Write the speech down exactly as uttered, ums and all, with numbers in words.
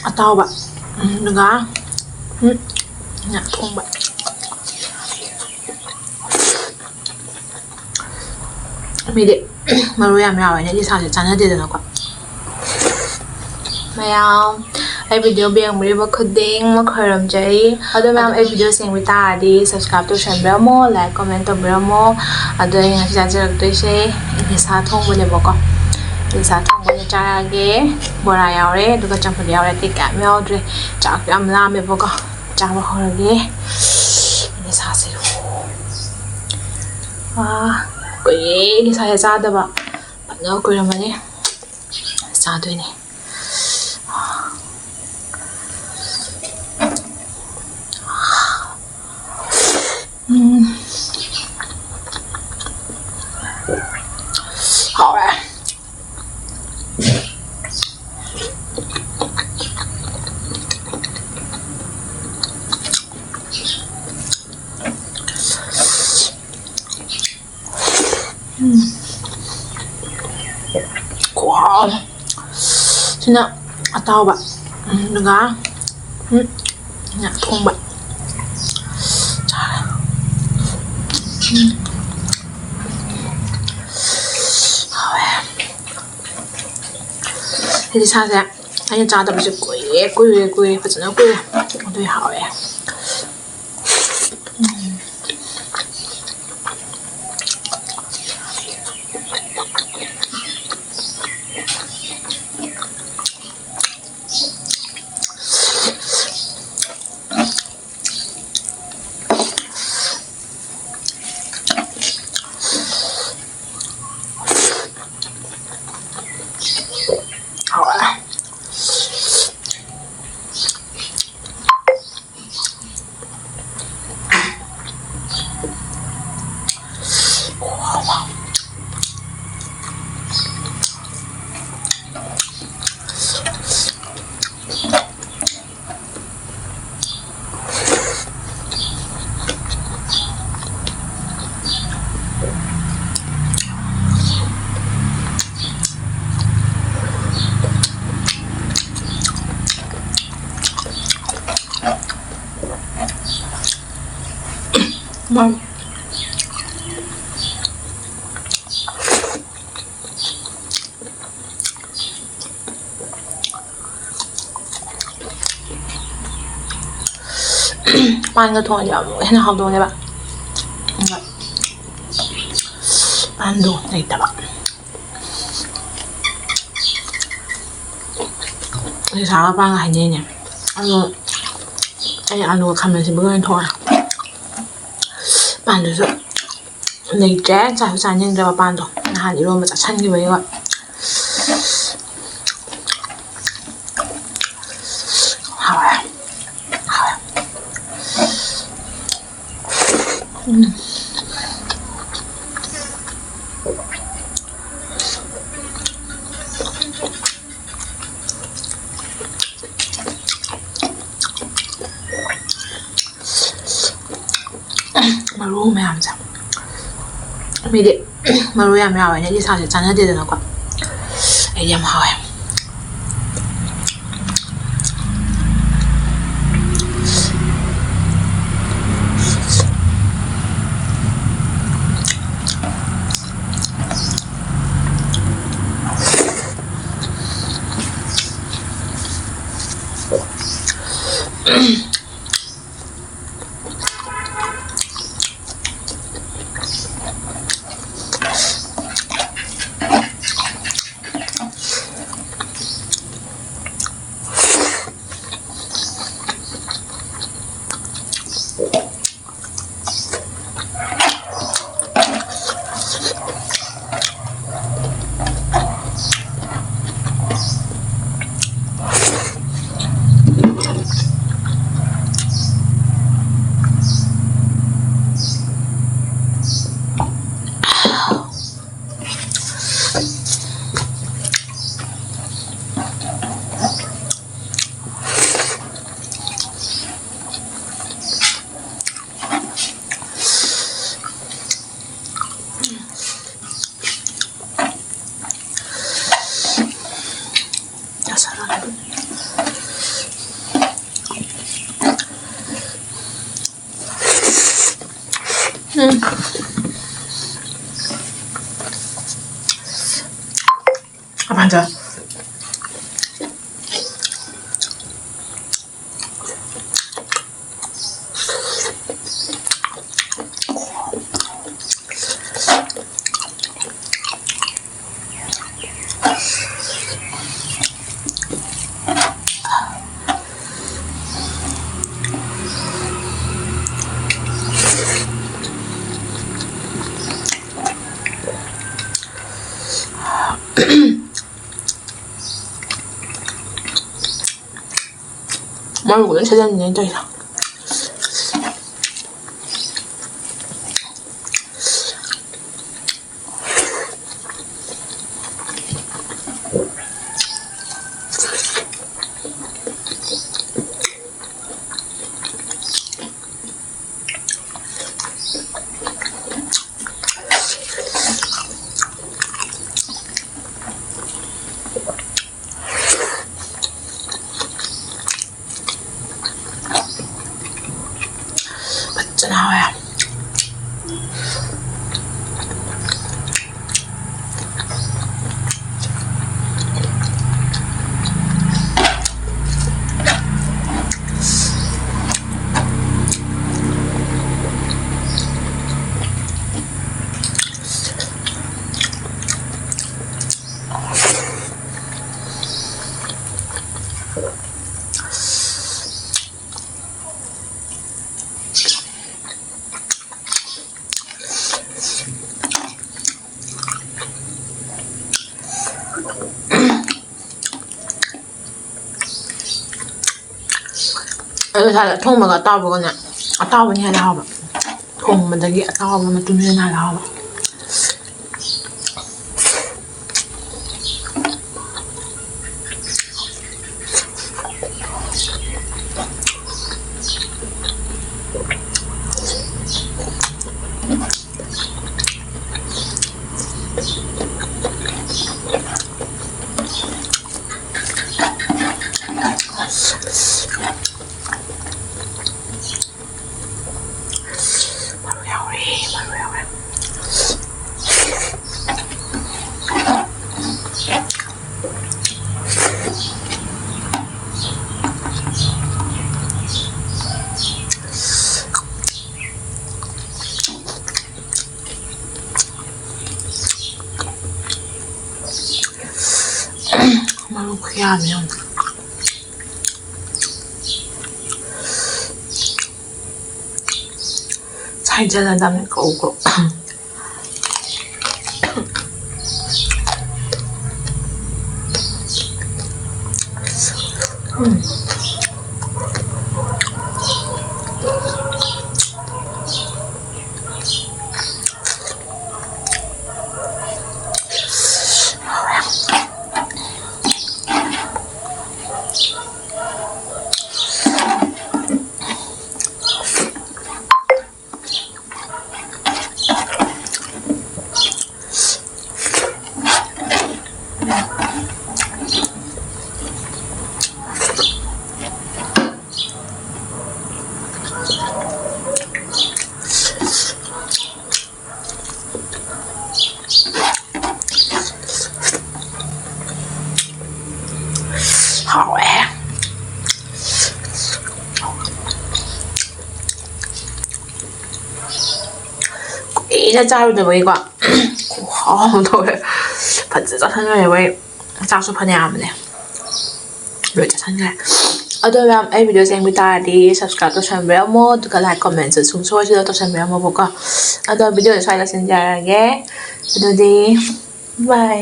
ꯑꯇꯥꯎꯕ, ꯎꯝ, ꯑꯗꯨꯒ, ꯎꯝ, ꯉꯥ ꯊꯣꯡꯕ꯫ ꯃꯤꯗꯤ ꯃꯔꯣꯏ ꯌꯥꯝ ꯌꯥꯎꯋꯦꯅꯦ, ꯂꯤꯁꯥꯁꯦ ꯆꯥꯟꯅꯗꯦꯗꯅꯀꯣ꯫ ꯃꯌꯥꯝ ꯑꯩ video ꯌꯦꯡꯕꯤꯔꯤꯕ ꯈꯨꯗꯤꯡꯃꯛ ꯈꯣꯏꯔꯝꯖꯔꯤ꯫ ꯑꯗꯣ ꯃꯌꯥꯝ ꯑꯩ video ꯌꯦꯡꯕꯤ ꯇꯥꯔꯗꯤ subscribe ꯇꯧꯁꯟꯕꯤꯔꯝꯃꯣ, like, comment ꯇꯧꯕꯤꯔꯝꯃꯣ꯫ ꯑꯗꯣ ꯑꯩ ꯉꯁꯤ ꯆꯥꯖꯔꯛꯇꯣꯏꯁꯦ ꯏꯂꯤꯁꯥ ꯊꯣꯡꯕꯅꯦꯕꯀꯣ꯫ ꯏꯂꯤꯁꯥ ꯊꯣꯡꯕ ꯑꯣꯏꯅ ꯆꯥꯔꯛꯑꯒꯦ꯫ ꯕꯣꯔꯥ ꯌꯥꯎꯔꯦ, ꯑꯗꯨꯒ ꯆꯝꯐꯨꯠ ꯌꯥꯎꯔꯦ, ꯑꯇꯩ ꯀꯌꯥꯝ ꯌꯥꯎꯗ꯭ꯔꯦ꯫ ꯆꯥꯛ ꯌꯥꯝ ꯂꯥꯝꯃꯦꯕꯀꯣ꯫ ꯆꯥꯕ ꯍꯧꯔꯒꯦ꯫ ꯏꯂꯤꯁꯥꯁꯦ꯫ ꯑꯥ, ꯀꯨꯏꯔꯦ ꯏꯂꯤꯁꯥꯁꯦ ꯆꯥꯗꯕ꯫ ꯐꯖꯅ ꯀꯨꯏꯔꯝꯃꯅꯤ꯫ ꯆꯥꯗꯣꯏꯅꯦ꯫ ꯎꯝ꯫ ꯍꯥꯎꯔꯦ꯫ ꯎꯝ꯫ ꯈꯨꯍꯥꯎ ꯑꯃ꯫ ꯁꯤꯅ ꯑꯇꯥꯎꯕ꯫ ꯎꯝ, ꯑꯗꯨꯒ, ꯎꯝ, ꯉꯥ ꯊꯣꯡꯕ꯫ ꯆꯥꯔꯦ꯫ ꯎꯝ꯫ ꯍꯥꯎꯋꯦ꯫ ꯁꯤꯗꯤ ꯁꯥꯁꯦ ꯑꯩꯅ ꯆꯥꯗꯕꯁꯦ ꯀꯨꯏꯔꯦ, ꯀꯨꯏꯔꯦ, ꯀꯨꯏꯔꯦ, ꯐꯖꯅ ꯀꯨꯏꯔꯦ꯫ ꯑꯗꯨꯏ ꯍꯥꯎꯋꯦ꯫ ꯎꯝ꯫ ꯍꯥꯎꯔꯦ꯫ ꯄꯥꯟꯒ ꯊꯣꯡꯉꯗꯤ ꯌꯥꯝ ꯍꯦꯟꯅ ꯍꯥꯎꯗꯧꯅꯦꯕ꯫ ꯑꯗꯨꯒ ꯄꯥꯟꯗꯣ ꯂꯩꯇꯕ꯫ ꯅꯤꯁꯥꯒ ꯄꯥꯟꯒ ꯍꯥꯏꯅꯩꯅꯦ꯫ ꯑꯗꯣ ꯑꯩ ꯑꯂꯨꯒ ꯈꯥꯃꯦꯟ ꯑꯁꯤꯟꯕꯒ ꯑꯣꯏꯅ ꯊꯣꯡꯉꯦ꯫ ꯄꯥꯟꯗꯨꯁꯨ ꯂꯩꯇ꯭ꯔꯦ꯫ ꯆꯥꯁꯨ ꯆꯥꯅꯤꯡꯗ꯭ꯔꯕ ꯄꯥꯟꯗꯣ꯫ ꯅꯍꯥꯟ ꯏꯔꯣꯝꯕ ꯆꯥꯁꯟꯈꯤꯕꯒꯤꯀꯣ꯫ ꯍꯥꯎꯋꯦ꯫ ꯍꯥꯎꯋꯦ꯫ ꯎꯝ꯫ ꯃꯔꯨ ꯃꯌꯥꯝꯁꯦ꯫ ꯃꯤꯗꯤ ꯃꯔꯨ ꯌꯥꯝ ꯌꯥꯎꯋꯦꯅꯦ꯫ ꯑꯩꯗꯤ ꯁꯥꯁꯦ ꯆꯥꯟꯅꯗꯦꯗꯅꯀꯣ꯫ ꯑꯩꯗꯤ ꯌꯥꯝ ꯍꯥꯎꯋꯦ꯫ ꯃꯔꯨꯒ ꯂꯣꯏ ꯁꯦꯠꯆꯟꯕꯤꯅꯦ ꯑꯩꯅ ꯇꯧꯔꯤꯁꯦ꯫ ꯐꯖꯅ ꯍꯥꯎꯋꯦ꯫ ꯑꯗꯣ ꯏꯁꯥꯗ ꯑꯊꯣꯡꯕꯒ ꯑꯇꯥꯎꯕꯒꯅꯦ, ꯑꯇꯥꯎꯕꯅ ꯍꯦꯟꯅ ꯍꯥꯎꯕ꯫ ꯊꯣꯡꯕꯗꯒꯤ ꯑꯇꯥꯎꯕ ꯃꯇꯨꯝ ꯍꯦꯟꯅ ꯍꯥꯎꯕ꯫ ꯃꯔꯨ ꯌꯥꯎꯔꯦ, ꯃꯔꯨ ꯌꯥꯎꯔꯦ꯫ ꯃꯔꯨ ꯈꯨꯌꯥꯝ ꯌꯦꯡꯉꯨ꯫ ꯁꯥꯏꯖꯜꯂꯗꯕꯅꯦ ꯀꯧ ꯀꯧ꯫ ꯎꯝ꯫ ꯍꯥꯎꯋꯦ꯫ ꯀꯨꯏꯅ ꯆꯥꯔꯨꯗꯕꯒꯤꯀꯣ꯫ ꯈꯨꯍꯥꯎ ꯑꯃ ꯇꯧꯋꯦ꯫ ꯐꯖꯅ ꯆꯥꯁꯟꯈ꯭ꯔꯦ ꯑꯩꯈꯣꯏ꯫ ꯆꯥꯛꯁꯨ ꯐꯅꯌꯥꯝꯅꯦ꯫ ꯂꯣꯏ ꯆꯥꯁꯟꯈ꯭ꯔꯦ꯫ ꯑꯗꯣ ꯃꯌꯥꯝ, ꯑꯩ videoꯁꯦ ꯌꯦꯡꯕꯤ ꯇꯥꯔꯗꯤ subscribe ꯇꯧꯁꯟꯕꯤꯔꯝꯃꯣ, ꯑꯗꯨꯒ like, commentꯁꯨ ꯁꯨꯡꯁꯣꯏ ꯁꯣꯏꯗꯅ ꯇꯧꯁꯟꯕꯤꯔꯝꯃꯣꯕꯀꯣ꯫ ꯑꯗꯣ videoꯁꯦ ꯁ꯭ꯋꯥꯏꯗ ꯂꯣꯏꯁꯤꯟꯖꯔꯒꯦ꯫ ꯑꯗꯨꯗꯤ bye꯫